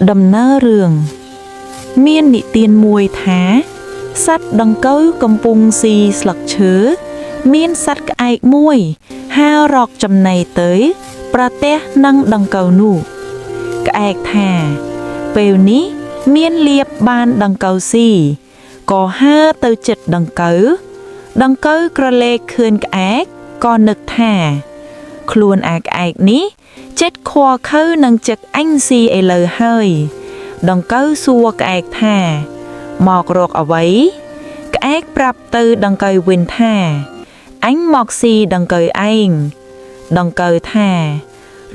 ដំណើររឿងមាននិទានមួយថាសត្វដង្កូវកំពុងស៊ីស្លឹកឈើមានសត្វក្អែកមួយហើររកចំណីទៅ ប្រទះនឹងដង្កូវនោះក្អែកថា ពេលនេះមានលៀបបានដង្កូវស៊ីក៏ហើរទៅចិត្តដង្កូវដង្កូវក្រឡេកឃើញក្អែកក៏នឹកថា ខ្លួនអាក្អែកនេះចិត្តខួខើនឹងចិត្តអញស៊ីឥឡូវហើយ ដង្កូវសួរក្អែកថា មករកអ្វី ក្អែកប្រាប់ទៅដង្កូវវិញថាអញមកស៊ីដង្កូវឯងដង្កូវថា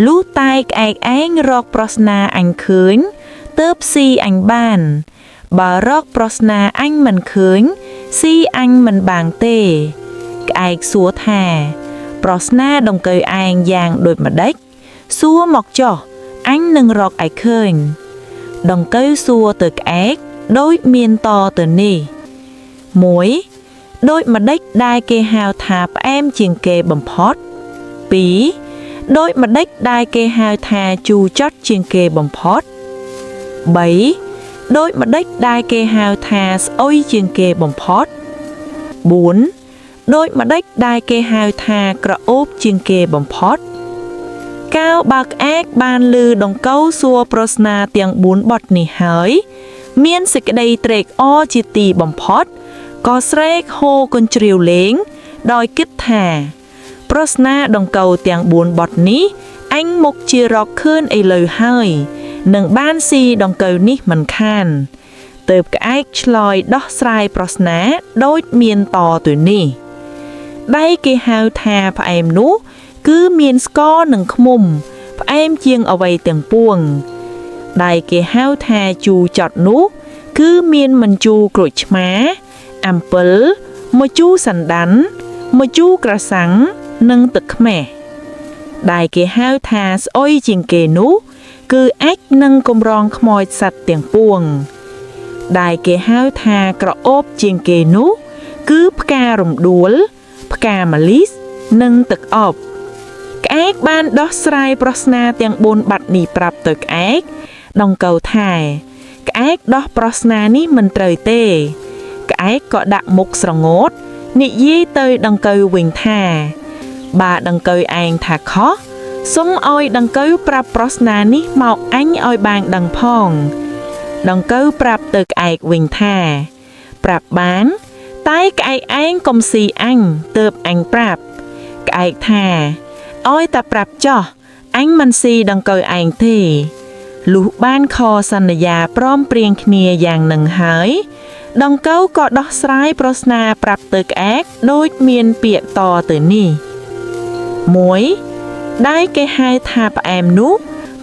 លុះតែក្អែកឯងរកប្រស្នាអញឃើញទើបស៊ីអញបាន បើរកប្រស្នាអញមិនឃើញស៊ីអញមិនបានទេ ក្អែកសួរថា ប្រស្នាដង្កូវឯងយ៉ាងដូចម្ដេចសួរមកចុះអញនឹងរកឲ្យឃើញ ដង្កូវសួរទៅក្អែកដូចមានតទៅនេះ1ដូចម្ដេចដែលគេហៅថាផ្អែមជាងគេបំផុត2ដូចម្ដេចដែលគេហៅថាជូរចត់ជាងគេបំផុត3ដូចម្ដេចដែលគេហៅថាស្អុយជាងគេបំផុត4ដូចម្ដេចដែលគេហៅថាក្រអូបជាងគេបំផុត កៅបើក្អែកបានលឺដង្កូវសួរប្រស្នាទាំង4បទនេះហើយ មានសេចក្តីត្រេកអរជាទីបំផុតក៏ស្រែកហូរកញ្ជ្រៀវលេង ដោយគិតថា ប្រស្នាដង្កូវទាំង4បទនេះអញមុខជារកឃើញឥឡូវហើយនឹងបានស៊ីដង្កូវនេះមិនខានទៅបក្អែកឆ្លើយដោះស្រាយប្រស្នាដូចមានតទៅនេះដៃគេហៅថាផ្អែមនោះ គឺមានស្ករនិងឃ្មុំ ផ្អែមជាងអ្វីទាំងពួងដែលគេហៅថាជូរចត់នោះ គឺមានមញ្ជូរក្រូចឆ្មា អំពិលម្ជូរសណ្ដាន់ម្ជូរក្រសាំងនិងទឹកខ្មេះដែលគេហៅថាស្អុយជាងគេនោះ គឺអាចនឹងកម្រងខ្មោចសត្វទាំងពួង ដែលគេហៅថាក្រអូបជាងគេនោះ គឺផ្ការំដួល ផ្កាម្លិះនិងទឹកអប់ ក្អែកបានដោះស្រាយប្រស្នាទាំង4បាត់នេះប្រាប់ទៅក្អែកដង្កូវថាក្អែកដោះប្រស្នានេះមិនត្រូវទេ ក្អែកក៏ដាក់មុខស្រងោតនិយាយទៅដង្កូវវិញថា បើដង្កូវឯងថាខុសសុំឲ្យដង្កូវប្រាប់ប្រស្នានេះមកអញឲ្យបានដឹងផង ដង្កូវប្រាប់ទៅក្អែកវិញថា ប្រាប់បាន តែក្អែកឯងកុំស៊ីអញទើបអញប្រាប់ ក្អែកថាឲ្យតែប្រាប់ចោះអញមិនស៊ីដង្កូវឯងទេលុះបានខសន្យាព្រមព្រៀងគ្នាយ៉ាងនឹងហើយ ដង្កូវក៏ដោះស្រាយប្រស្នាប្រាប់ទៅក្អែកដូចមានពាក្យតទៅនេះ1ដែលគេហៅថាផ្អែមនោះ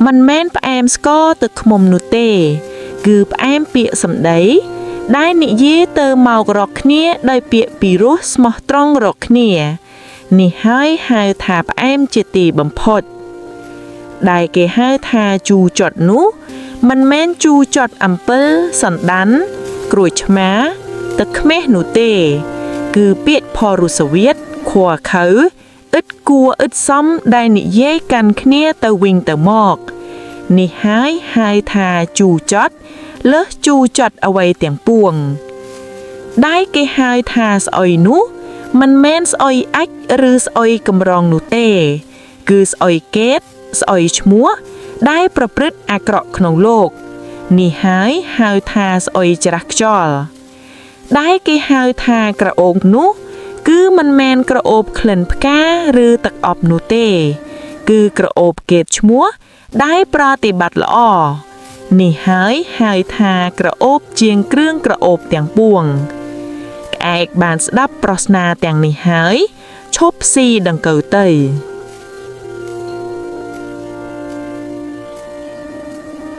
មិនមែនផ្អែមស្ករទឹកឃ្មុំនោះទេ គឺផ្អែមពាក្យសម្ដី ដែលនិយាយទៅមករកគ្នាដោយពាក្យពីរោះស្មោះត្រង់រកគ្នា នេះហើយហៅថាផ្អែមជាទីបំផុត ដែលគេហៅថាជូរចត់នោះមិនមែនជូរចត់អំពិលសណ្ដាន់ក្រួយឆ្មាទឹកខ្មេះនោះទេ គឺពាក្យផរុសវិទ្យខួខៅឥតគួរឥតសមដែលនិយាយកាន់គ្នាទៅវិញទៅមក នេះហើយហៅថាជូរចត់លើសជូរចត់អ្វីទាំងពួង ដែលគេហៅថាស្អុយនោះមិនមែនស្អុយអាចឬស្អុយកម្រងនោះទេ គឺស្អុយកេតស្អុយឈ្មោះដែលប្រព្រឹត្តអាក្រក់ក្នុងលោក នេះហើយហៅថាស្អុយច្រាស់ខ្យល់ដែលគេហៅថាក្រអូបនោះ គឺមិនមែនក្រអូបក្លិនផ្កាឬទឹកអប់នោះទេ គឺក្រអូបកេតឈ្មោះដែលប្រតិបត្តិល្អនេះហើយហៅថាក្រអូបជាងគ្រឿងក្រអូបទាំងពួង ក្អែកបានស្ដាប់ប្រស្នាទាំងនេះហើយឈប់ស៊ីដង្កូវទៅ